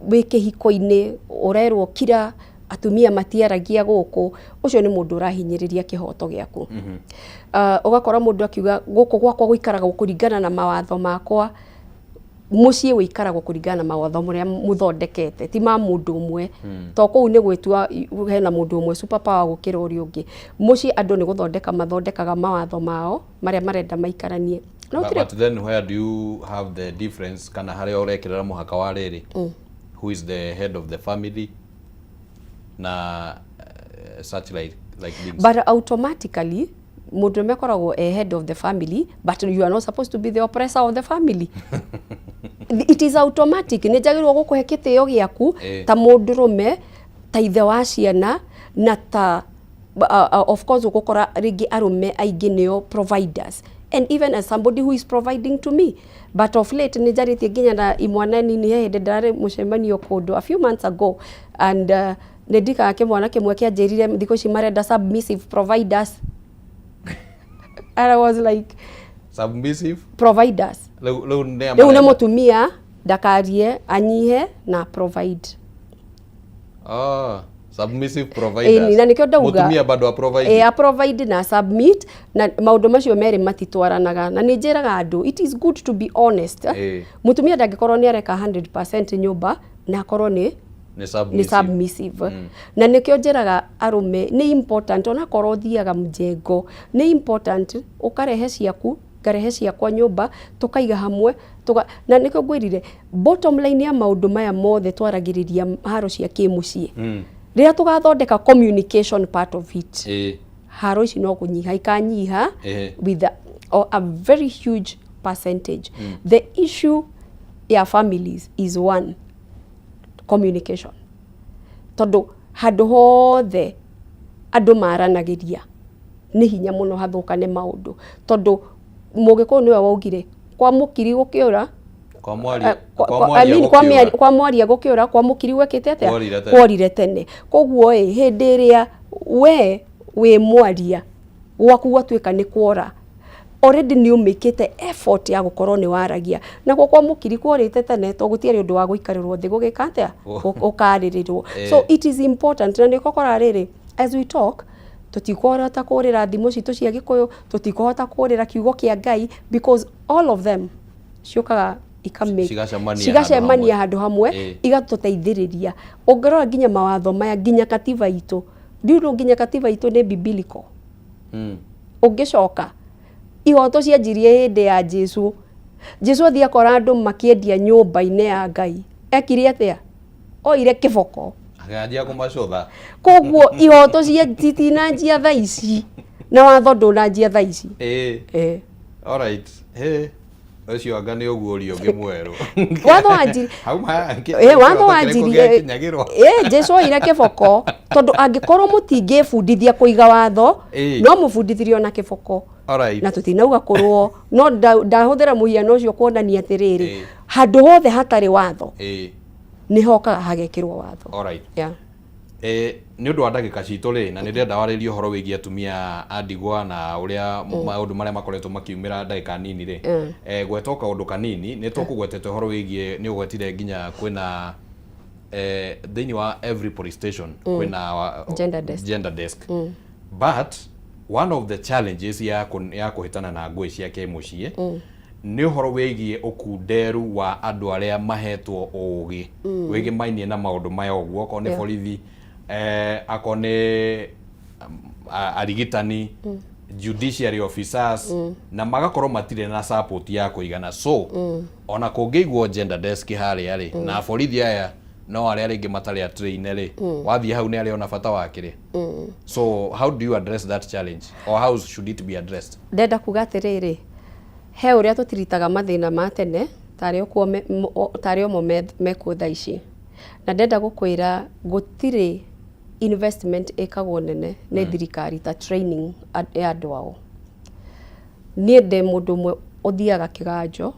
wĩ kĩhiko-inĩ, ũrerwo kira, atumia matiaragia gũkũ, ũcio nĩ mũndũ ũrahinyĩrĩria kĩhoto gĩaku. Ũgakora mũndũ akiuga, "Gũkũ gwakwa gũikaraga kũringana na mawatho makwa." Mũciĩ wĩikaragwo kũringana na mawatho marĩa mũthondekete, ti ma mũndũ ũmwe, to kũu nĩ gwĩtua hena mũndũ ũmwe super power gũkĩra ũrĩa ũngĩ. Mũciĩ andũ nĩ gũthondeka mathondekaga mawatho mao marĩa marenda maikaranie. No But then where do you have the difference, kana harĩa ũrekĩrĩra mũhaka wa rĩrĩ, who is the head of the family na such like things? But automatically mũndũ ũmwe akoragwo e head of the family, but you are not supposed to be the oppressor of the family. It is automatic, nĩ njagĩrĩirwo gũkũhe kĩtĩo gĩaku ta mũndũrũme, ta ithe wa ciana, na ta of course ũgũkora rĩngĩ arũme aingĩ nĩo providers, and even as somebody who is providing to me. But of late nĩ njarĩtie nginya na imwana nini. He hĩndĩ ndarĩ mũcemanio kũndũ a few months ago, and nĩ ndikaga kĩmwana kĩmwe kĩanjĩrire thikũ ici marenda submissive providers, and I was like, Submissive providers. Rĩu nĩ Rĩu nĩ marenda? Mũtumia ndakarie, anyihe na provide. Ah, submissive providers. Ĩni, na nĩkĩo ndauga Mũtumia bado a provide. A provide na submit, na maũndũ macio merĩ matitwaranaga. Na nĩ njĩraga andũ, it is good to be honest. Mũtumia ndangĩkorwo nĩ areka 100% nyũmba na akorwo nĩ nĩ nĩ submissive. Submissive. Na nĩkĩo njĩraga arũme nĩ important, onakorwo ũthiaga mjengo, nĩ important ũkarehe ciaku, ngarehe ciakwa nyũmba, tũkaiga hamwe na nĩkĩo ngwĩrire bottom line ya maũndũ maya mothe twaragĩrĩria haro cia kĩmũciĩ, rĩrĩa tũgathondeka communication part of it, haro ici no kũnyiha ikanyiha with or a very huge percentage. The issue ya families is one, communication, tondũ handũ hothe andũ maranagĩria nĩ hinya mũno hathũkane maũndũ, tondũ mũgĩkũyũ nĩwe waugire kwa mũkiri gũkĩũra Kwa mwaria kwa I mwaria mean, kwa gũkĩũra. Kwa mwaria gũkĩũra, kwa mũkiri gwekĩte atĩa? Kworire tene. Kworire tene. Koguo ĩ hĩndĩ ĩrĩa we wĩ mwaria, gwaku gwatuĩka nĩ kwora, already nĩ ũmĩkĩte effort ya gũkorwo nĩ waragia, nakuo kwa mũkiri kworĩte tene, to gũtiarĩ ũndũ wa gũikarĩrwo thĩ gũgĩka atĩa, ũkarĩrĩrwo. So it is important, na nĩ ũgakora rĩrĩ, as we talk, tũtikũhota kũrĩra thimũ citũ cia gĩkũyũ, tũtikũhota kũrĩra kiugo kĩa Ngai, because all of them ciũkaga Cigacemania cigacemania handũ hamwe, igatũteithĩrĩria. Ũngĩrora nginya mawatho maya, nginya katiba itũ, ndiũĩ nginya katiba itũ nĩ biblical. Ũngĩcoka ihoto cianjirie hĩndĩ ya Jesu. Jesu athiĩ akora andũ makĩendia nyũmba-inĩ ya Ngai, ekire atĩa? Oire kĩboko. Akĩanjia kũmacũtha. Koguo ihoto cia citinanjia thaa ici. Na watho ndũnanjia thaa ici. Ĩĩ. Alright, he ũcio anga nĩ ũguũrio ũngĩ mwerũ. Watho wanjiri hau ma watho wanjiri gĩakinyagĩrwo. Jesu oire kĩboko tondũ angĩkorwo mũtingĩbundithia kũiga watho, no mũbundithirio na kĩboko. Na tũtinauga kũrũo, no ndahũthĩra mũhiano ũcio kuonania atĩrĩrĩ, handũ hothe hatarĩ watho nĩ hokaga hagekĩrwo watho. Alright. Yeah. Nĩ ũndũ wa ndagĩka citũ rĩ, na nĩ ndĩrenda warĩrie ũhoro wĩgiĩ atumia a ndigwa na ũrĩa maũndũ marĩa makoretwo makiumĩra ndagĩka nini rĩ, gweta o kaũndũ kanini. Nĩ tũkũgwetete ũhoro wĩgiĩ, nĩ ũgwetire nginya kwĩna thĩinĩ wa every police station kwĩna gender desk. Gender desk, but one of the challenges ya kũhĩtana na ngũĩ cia kĩmũciĩ nĩ ũhoro wĩgiĩ ũkunderu wa andũ arĩa mahetwo ũgĩ wĩgĩmainie na maũndũ maya ũguo, okorwo nĩ borithi, akorwo nĩ arigitani, judiciary officers, na magakorwo matirĩ na support ya kũigana. So ona kũngĩigwo gender desk harĩa rĩ, na borithi aya no arĩa rĩngĩ matarĩ a train rĩ, wathiĩ hau nĩ arĩ ona bata wa kĩrĩa. So how do you address that challenge, or how should it be addressed? Ndenda kuga atĩrĩrĩ, he ũrĩa tũtiritaga mathĩna ma tene tarĩ okuo tarĩ o mo mekuo thaa ici. Na ndenda gũkwĩra gũtirĩ investment ĩkagwo nene nĩ thirikari ta training ya andũ ao. Niĩ ndĩ mũndũ ũmwe ũthiaga kĩganjo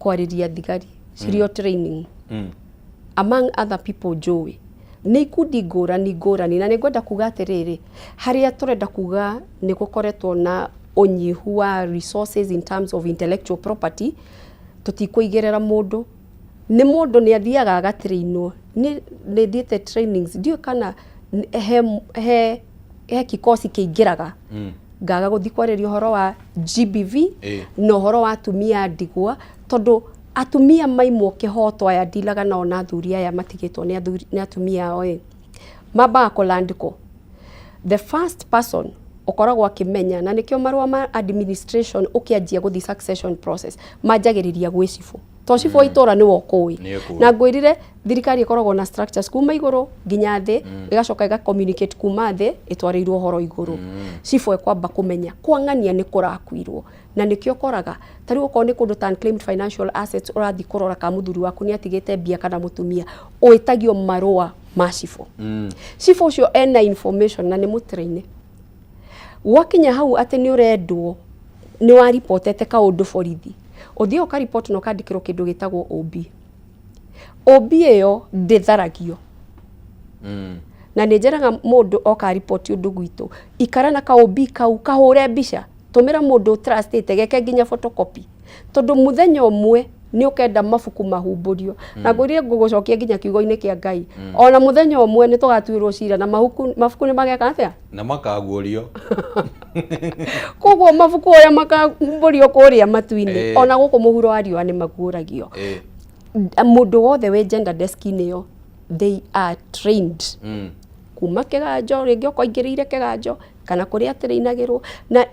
kwarĩria thigari cirĩ o training, among other people. Njũĩ nĩ ikundi ngũrani ngũrani, na nĩ ngwenda kuga atĩrĩrĩ, harĩa tũrenda kuga nĩ gũkoretwo na ũnyihu wa resources in terms of intellectual property, tũtikũigĩrĩra mũndũ. Nĩ mũndũ nĩ athiaga agatrainwo. Nĩ thiĩte trainings, ndiũĩ kana he kikosi kĩingĩraga ngaga gũthiĩ kwarĩria ũhoro wa GBV na ũhoro wa atumia a ndigwa, tondũ atumia maimwo kĩhoto, aya ndilaga nao na athuri aya matigĩtwo nĩ athuri nĩ atumia ao ĩ, mambaga kũlandĩkwo. The first person ũkoragwo akĩmenya, na nĩkĩo marũa ma administration ũkĩanjia gũthiĩ succession process manjagĩrĩria gwĩ cibũ, to cibũ wa itũra nĩwe ũkũĩ. Nĩ ũkũĩ. Na ngwĩrire thirikari ĩkoragwo na structures kuma igũrũ nginya thĩ, ĩgacoka ĩga communicate kuma thĩ ĩtwarĩirwo ũhoro igũrũ. Cibũ ekwamba kũmenya kwang'ania nĩ kũrakuirwo, na nĩkĩo ũkoraga ta rĩu okorwo nĩ kũndũ ta unclaimed financial assets, ũrathiĩ kũrora kana mũthuri waku nĩ atigĩte mbia kana mũtumia, ũĩtagio marũa ma cibũ. Cibũ ũcio ena information na nĩ mũtraine. Gwakinya hau atĩ nĩ ũrendwo, nĩ waripotete kaũndũ borithi, ũthiĩ ũkaripoti na ũkandĩkĩrwo kĩndũ gĩtagwo OB. OB ĩyo ndĩtharagio. Na nĩ njĩraga mũndũ oka ripoti ũndũ gwitũ, ikara na ka OB kau, kahũre mbica, tũmĩra mũndũ trustĩte geke nginya photocopy, tondũ mũthenya ũmwe nĩ ũkenda mabuku mahumbũrio. Na ngwĩrire ngũgũcokia nginya kiugo-inĩ kĩa Ngai, ona mũthenya ũmwe nĩ tũgatuĩrwo cira na mabuku, mabuku nĩ mageka atĩa? Na makaguũrio. Koguo mabuku ũrĩa makahumbũrio kũrĩa matu-inĩ, ona gũkũ mũhuro wa riũa nĩ maguũragio. Mũndũ wothe wĩ gender desk-inĩ ĩyo, they are trained kuma kĩganjo, rĩngĩ okorwo aingĩrĩire kĩganjo kana kũrĩa atĩrĩinagĩrwo, na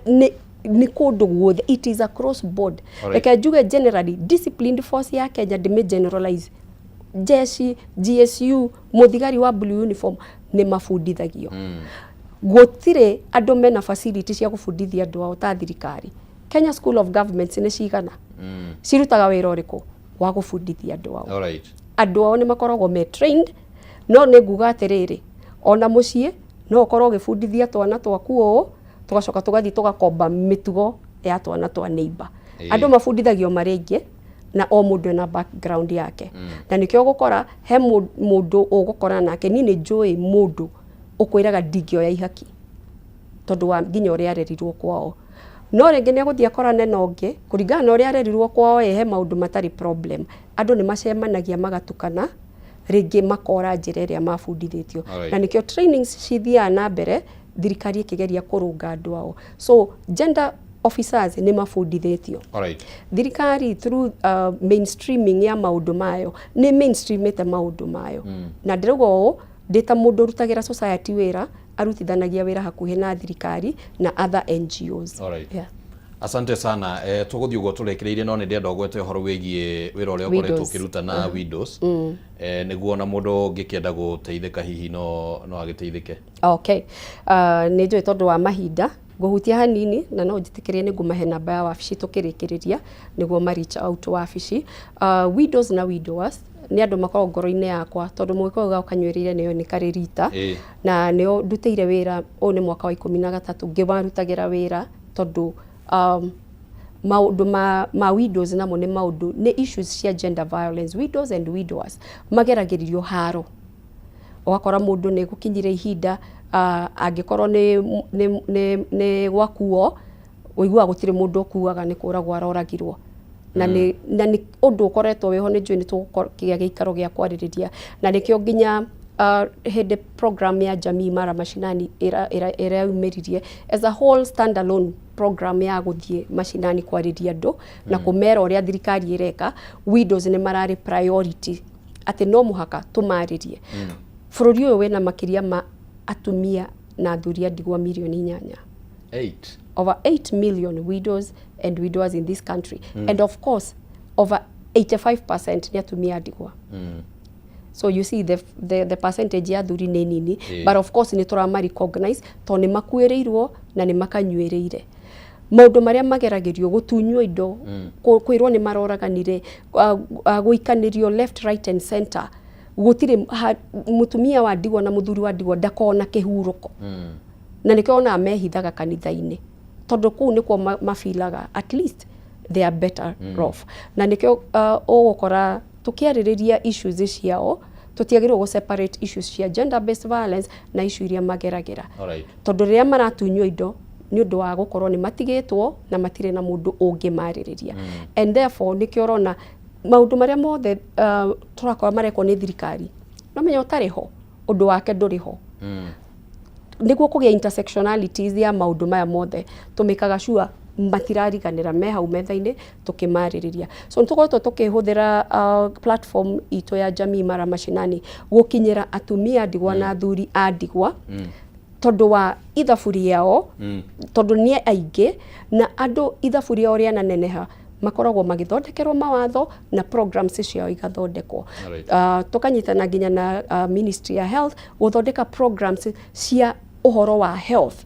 nĩ kũndũ guothe, it is across board. Reke njuge generally, disciplined force ya Kenya, ndĩmĩ generalize, jeshi, GSU, mũthigari wa blue uniform, nĩ mabundithagio. Gũtirĩ andũ mena facility cia gũbundithia andũ ao ta thirikari. Kenya School of Governments nĩ cigana? Cirutaga wĩra ũrĩkũ wa gũbundithia andũ ao? Andũ ao nĩ makoragwo me trained. No nĩ nguga atĩrĩrĩ, ona mũciĩ no ũkorwo ũgĩbundithia twana twaku ũũ, tũgacoka tũgathiĩ tũgakomba mĩtugo ya twana twa neighbor. Andũ mabundithagio marĩ aingĩ na o mũndũ ena background yake, na nĩkĩo ũgũkora he mũndũ ũgũkora nake. Niĩ nĩ njũĩ mũndũ ũkwĩraga ndingĩoya ihaki tondũ wa nginya ũrĩa arerirwo kwao, no rĩngĩ nĩ egũthiĩ akorane na ũngĩ kũringana na ũrĩa arerirwo kwao ĩ, he maũndũ matarĩ problem. Andũ nĩ macemanagia magatukana, rĩngĩ makora njĩra ĩrĩa mabundithĩtio. Na nĩkĩo trainings cithiaga na mbere, thirikari ĩkĩgeria kũrũnga andũ ao. So gender officers nĩ mabundithĩtio. Thirikari through mainstreaming ya maũndũ mayo, nĩ mainstreamĩte maũndũ mayo. Na ndĩrauga ũũ ndĩ ta mũndũ ũrutagĩra society wĩra, arutithanagia wĩra hakuhĩ na thirikari na other NGOs. Alright. Yeah. Asante sana. Tũgũthiĩ ũguo tũrĩkĩrĩirie, no nĩ ndĩrenda ũgwete ũhoro wĩgiĩ wĩra ũrĩa ũkoretwo Widows. ũkĩruta na widows, nĩguo ona mũndũ ũngĩkĩenda gũteithĩka hihi no agĩteithĩke. Okay. Nĩ njũĩ tondũ wa mahinda. Ngũhutia hanini na no njĩtĩkĩrie nĩ ngũmahe namba ya wabici tũkĩrĩkĩrĩria nĩguo ma reach out wabici. Widows na widowers nĩ andũ makoragwo ngoro-inĩ yakwa tondũ mũgĩkũyũ gakanyuĩrĩire nĩyo nĩ karĩ rita. Na nĩo ndutĩire wĩra, ũyũ nĩ mwaka wa 13 ngĩmarutagĩra wĩra tondũ maũndũ ma widows namo nĩ maũndũ nĩ issues cia gender violence. Widows and widowers mageragĩrio haro, ũgakora mũndũ nĩ gũkinyire ihinda angĩkorwo nĩ gwakuo ũiguaga gũtirĩ mũndũ ũkuaga, nĩ kũragwo aroragirwo, na nĩ ũndũ ũkoretwo wĩho. Nĩ njũĩ nĩ tũgũkĩgĩa gĩikaro gĩa kwarĩrĩria na nĩkĩo nginya hĩndĩ program ya Jamii Mara Mashinani ĩraumĩririe as a whole standalone program ya gũthiĩ mashinani kwarĩria andũ na kũmera ũrĩa thirikari ĩreka. Widows nĩ mararĩ priority atĩ no mũhaka tũmarĩrie. Bũrũri ũyũ wĩna makĩria ma atumia na athuri a ndigwa mirioni 8. 8. Over 8 million widows and widowers in this country, and of course over 85% nĩ atumia a ndigwa. So you see the percentage ya athuri nĩ nini. But of course nĩ tũrama recognize tondũ nĩ makuĩrĩirwo na nĩ makanyuĩrĩire maũndũ marĩa mageragĩrio, gũtunywo indo, kwĩrwo nĩ maroraganire, gũikanĩrio left, right and center. Gũtirĩ mũtumia wa ndigwa na mũthuri wa ndigwa ndakona kĩhurũko, na nĩkĩo onaga mehithaga kanitha-inĩ tondũ kũu nĩkuo mafilaga at least they are better off. Na nĩkĩo ũgũkora tũkĩarĩrĩria issues ciao tũtiagĩrĩirwo gũ separate issues cia gender based violence na issue iria mageragĩra, tondũ rĩrĩa maratunywo indo nĩ ũndũ wa gũkorwo nĩ matigĩtwo na matirĩ na mũndũ ũngĩmarĩrĩria. And therefore nĩkĩo ũrona maũndũ marĩa mothe tũrakora marekwo nĩ thirikari, no menya ũtarĩ ho ũndũ wake ndũrĩ ho. Nĩguo kũgĩa intersectionalities ya maũndũ maya mothe, tũmĩkaga sure matirariganĩra me hau metha-inĩ tũkĩmarĩrĩria. So nĩ tũkoretwo tũkĩhũthĩra platform itũ ya Jamii Mara Mashinani gũkinyĩra atumia ndigwa na athuri a ndigwa tondũ wa ithabu rĩao, tondũ nĩ aingĩ na andũ ithabu rĩao rĩananeneha makoragwo magĩthondekerwo mawatho na programs ciao igathondekwo. Tũkanyitana nginya na Ministry ya Health gũthondeka programs cia ũhoro wa health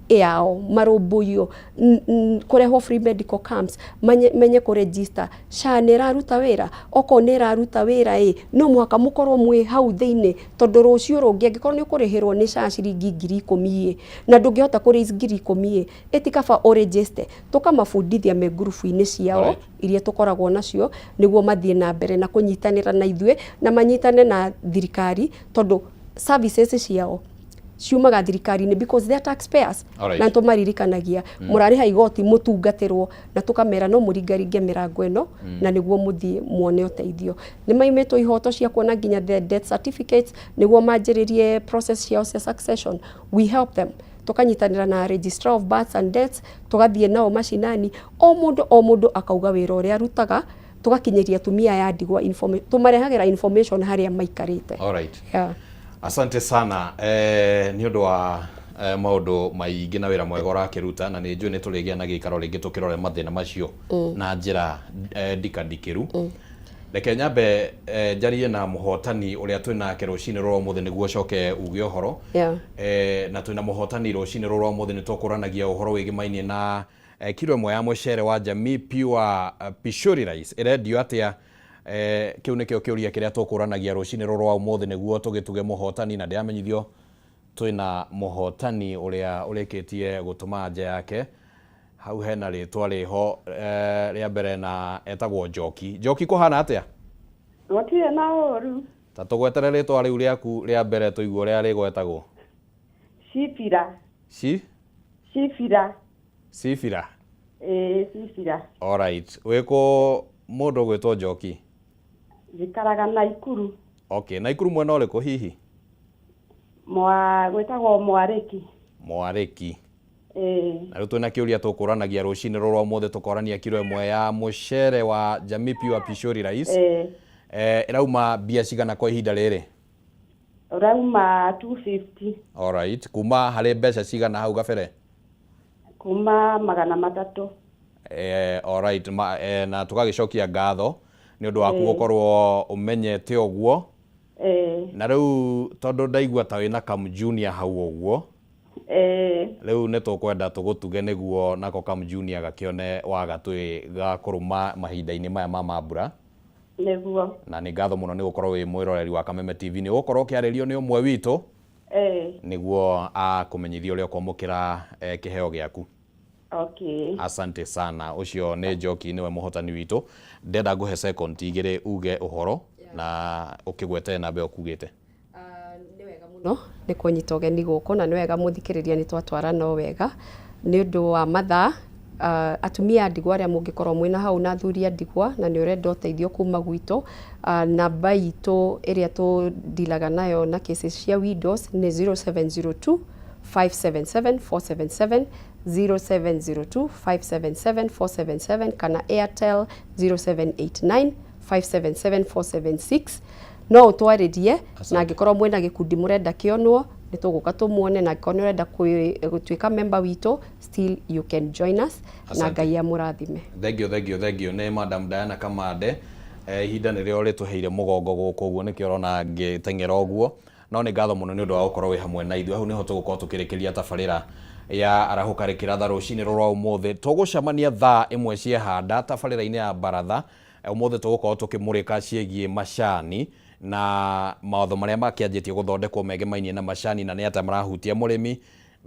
yao, marũmbũiyo, kũrehwo free medical camps, menye kũregister. SHA nĩ ĩraruta wĩra? Okorwo nĩ ĩraruta wĩra ĩ, no mũhaka mũkorwo mwĩ hau thĩinĩ tondũ rũciũ rũngĩ angĩkorwo nĩ ũkũrĩhĩrwo nĩ SHA ciringi 10,000 ĩ, na ndũngĩhota kũ raise 10,000 ĩ, ĩti kaba ũregister. Tũkamabundithia me ngurubu-inĩ ciao iria tũkoragwo nacio nĩguo mathiĩ na mbere na kũnyitanĩra na ithuĩ na manyitane na thirikari tondũ services ciao ciumaga thirikari-inĩ because they are taxpayers. Na tũmaririkanagia mũrarĩha igoti mũtungatĩrwo, na tũkamera no mũringaringe mĩrango ĩno na nĩguo mũthiĩ muone ũteithio. Nĩ maimĩtwo ihoto cia kuona nginya the death certificates nĩguo manjĩrĩrie process ciao cia succession. We help them, tũkanyitanĩra na Registrar of Births and Deaths, tũgathiĩ nao macinani, o mũndũ o mũndũ akauga wĩra ũrĩa arutaga, tũgakinyĩria atumia aya ndigwa tũmarehagĩra information harĩa maikarĩte. Yeah. Asante sana nĩ ũndũ wa maũndũ maingĩ na wĩra mwega ũrakĩruta, na nĩ njũĩ nĩ tũrĩgĩa na gĩikaro rĩngĩ tũkĩrore mathĩna macio na njĩra ndikandikĩru. Reke nyambe njarie na mũhotani ũrĩa twĩ nake rũcinĩ rũrũ ũmũthĩ nĩguo ũcoke uge ũhoro. Na twĩna mũhotani rũcinĩ rũrũ ũmũthĩ, nĩ tũkũranagia ũhoro wĩgĩmainie na kiro 1 ya mũcere wa Jamii Pure Pishori Rice ĩrendio atĩa. Kĩu nĩkĩo kĩũria kĩrĩa tũkũranagia rũcinĩ rũrũ rwa ũmũthĩ nĩguo tũgĩtuge mũhotani, na ndĩramenyithio twĩna mũhotani ũrĩa ũrĩkĩtie gũtũma nja yake. Hau hena rĩtwa rĩho rĩa mbere na etagwo Njoki. Njoki, kũhana atĩa? Gũtirĩ na ũru. Ta tũgwetere rĩtwa rĩu rĩaku rĩa mbere tũigue ũrĩa rĩgwetagwo. Cibira. Ci Cibira. Cibira? Ĩĩ, Cibira. Alright, wĩkũ mũndũ ũgwĩtwo Njoki? Njikaraga Naikuru. Okay, Naikuru mwena ũrĩkũ hihi? Mwa gwĩtagwo Mwarĩki. Mwarĩki. Ĩĩ. Na rĩu twĩna kĩũria tũkũranagia rũcinĩ rũrũ ũmũthĩ, tũkorania kiro 1 ya mũcere wa Jamii Pure Pishori Rice ĩrauma mbia cigana kwa ihinda rĩrĩ? Ũrauma 250. Alright, kuma harĩ mbeca cigana hau gabere? Kuma 300. Alright, na tũgagĩcokia ngatho nĩ ũndũ waku gũkorwo ũmenyete ũguo. Na rĩu tondũ ndaigua ta wĩna kam junior hau ũguo. Ĩĩ. Rĩu nĩ tũkwenda tũgũtuge nĩguo nako kam junior gakĩone wagatwĩ ga kũrũma mahinda-inĩ maya ma mambura. Nĩguo. Na nĩ ngatho mũno nĩ gũkorwo wĩ mwĩroreri wa Kameme TV. Nĩ ũgũkorwo ũkĩarĩrio nĩ ũmwe witũ Ĩĩ. nĩguo akũmenyithia ũrĩa ũkwamũkĩra kĩheo gĩaku. Okay. Asante sana. Ũcio nĩ Njoki, nĩwe mũhotani witũ. Ndenda ngũhe second igĩrĩ uge ũhoro na ũkĩgwete namba ĩyo ũkugĩte. Nĩ wega mũno nĩ kũnyita ũgeni gũkũ, na nĩ wega mũthikĩrĩria nĩ twatwarana o wega nĩ ũndũ wa mathaa. Atumia a ndigwa arĩa mũngĩkorwo mwĩna hau na athuri a ndigwa na nĩ ũrenda ũteithio kuma gwitũ, namba itũ ĩrĩa tũdilaga nayo na cases cia widows nĩ 0702 577 477, 0702 577 477, kana Airtel 0789 577 476. No ũtwarĩrie, na angĩkorwo mwĩna gĩkundi mũrenda kĩonwo, nĩ tũgũka tũmuone, na angĩkorwo nĩ ũrenda gũtuĩka member witũ, still you can join us na Asante. Ngai amũrathime. Thank you, thank you, thank you. Nĩ Madam Diana Kamande. Ihinda nĩrĩo rĩtũheire mũgongo gũkũ ũguo, nĩkĩo ũrona ngĩteng'era ũguo, no nĩ ngatho mũno nĩ ũndũ wa gũkorwo wĩ hamwe na ithuĩ. Hau nĩho tũgũkorwo tũkĩrĩkĩria tabarĩra ya arahũka rĩkĩratha rũcinĩ rũrwa ũmũthĩ. Tũgũcemania thaa 1 ciehanda tabarĩra-inĩ ya baratha. Ũmũthĩ tũgũkorwo tũkĩmũrĩka ciĩgiĩ macani na mawatho marĩa makĩanjĩtie gũthondekwo megemainie na macani na nĩ atĩa marahutia mũrĩmi.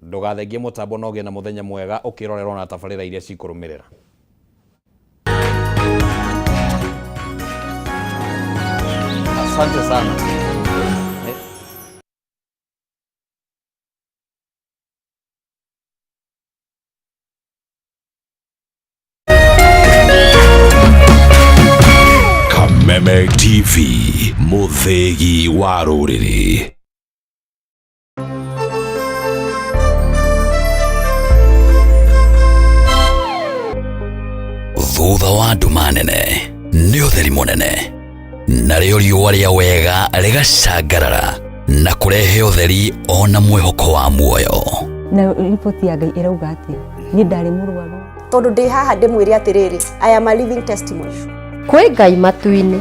Ndũgathengie mũtambo na ũgĩe na mũthenya mwega ũkĩrorerwo na tabarĩra iria cikũrũmĩrĩra. Asante sana. Kameme TV, mũthĩgi wa rũrĩrĩ. Thutha wa nduma nene nĩ ũtheri mũnene, narĩo riũa rĩa wega rĩgacangarara na kũrehe ũtheri ona mwĩhoko wa muoyo. Na riboti ya Ngai ĩrauga atĩa? Niĩ ndarĩ mũrwaru. Tondũ ndĩ haha ndĩmwĩre atĩrĩrĩ, I am a living testimony. Kwĩ Ngai matu-inĩ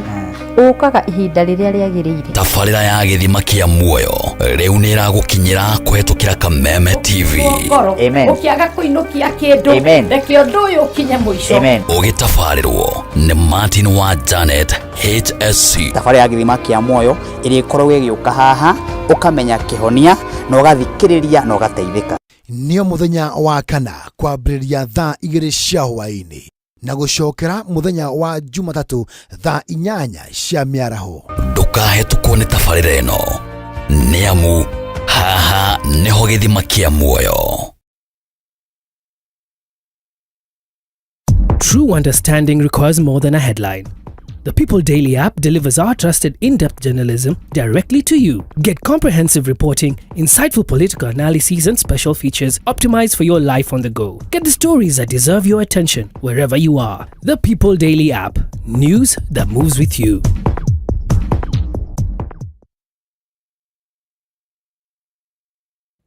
ũkaga ihinda rĩrĩa rĩagĩrĩire. Tabarĩra ya gĩthima kĩa muoyo rĩu nĩ ĩragũkinyĩra kũhetũkĩra Kameme TV. Ngoro Amen. ũkĩaga kũinũkia kĩndũ, Amen. reke ũndũ ũyũ ũkinye mũico. Amen. Ũgĩtabarĩrwo nĩ Martin wa Janet HSC. Thabarĩ ya gĩthima kĩa muoyo ĩrĩa ĩkoragwo ĩgĩũka haha, ũkamenya kĩhonia na ũgathikĩrĩria na ũgateithĩka. Nĩo mũthenya wa kana kwambĩrĩria thaa 2 cia hwaĩ-inĩ na gũcokera mũthenya wa Jumatatũ thaa 8 cia mĩaraho. Ndũkahetũkwo nĩ tabarĩra ĩno, nĩ amu haha nĩho gĩthima kĩa muoyo. True understanding requires more than a headline. The People Daily app delivers our trusted in-depth journalism directly to you. Get comprehensive reporting, insightful political analyses, and special features optimized for your life on the go. Get the stories that deserve your attention wherever you are. The People Daily app. News that moves with you.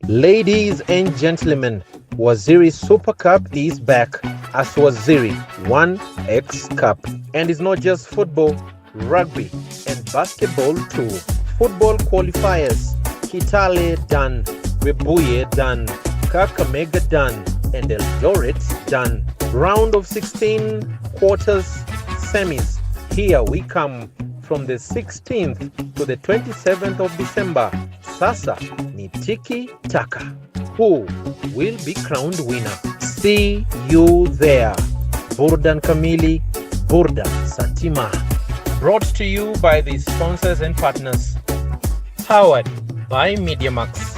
Ladies and gentlemen, Waziri Super Cup is back as Waziri 1X Cup. And it's not just football, rugby, and basketball too. Football qualifiers: Kitale done, Webuye done, Kakamega done, and Eldoret done. Round of 16, quarters, semis. Here we come from the 16th to the 27th of December. Sasa ni tiki taka. Who will be crowned winner? See you there. Burdan Kamili, Burdan Satima. Brought to you by the sponsors and partners. Powered by MediaMax.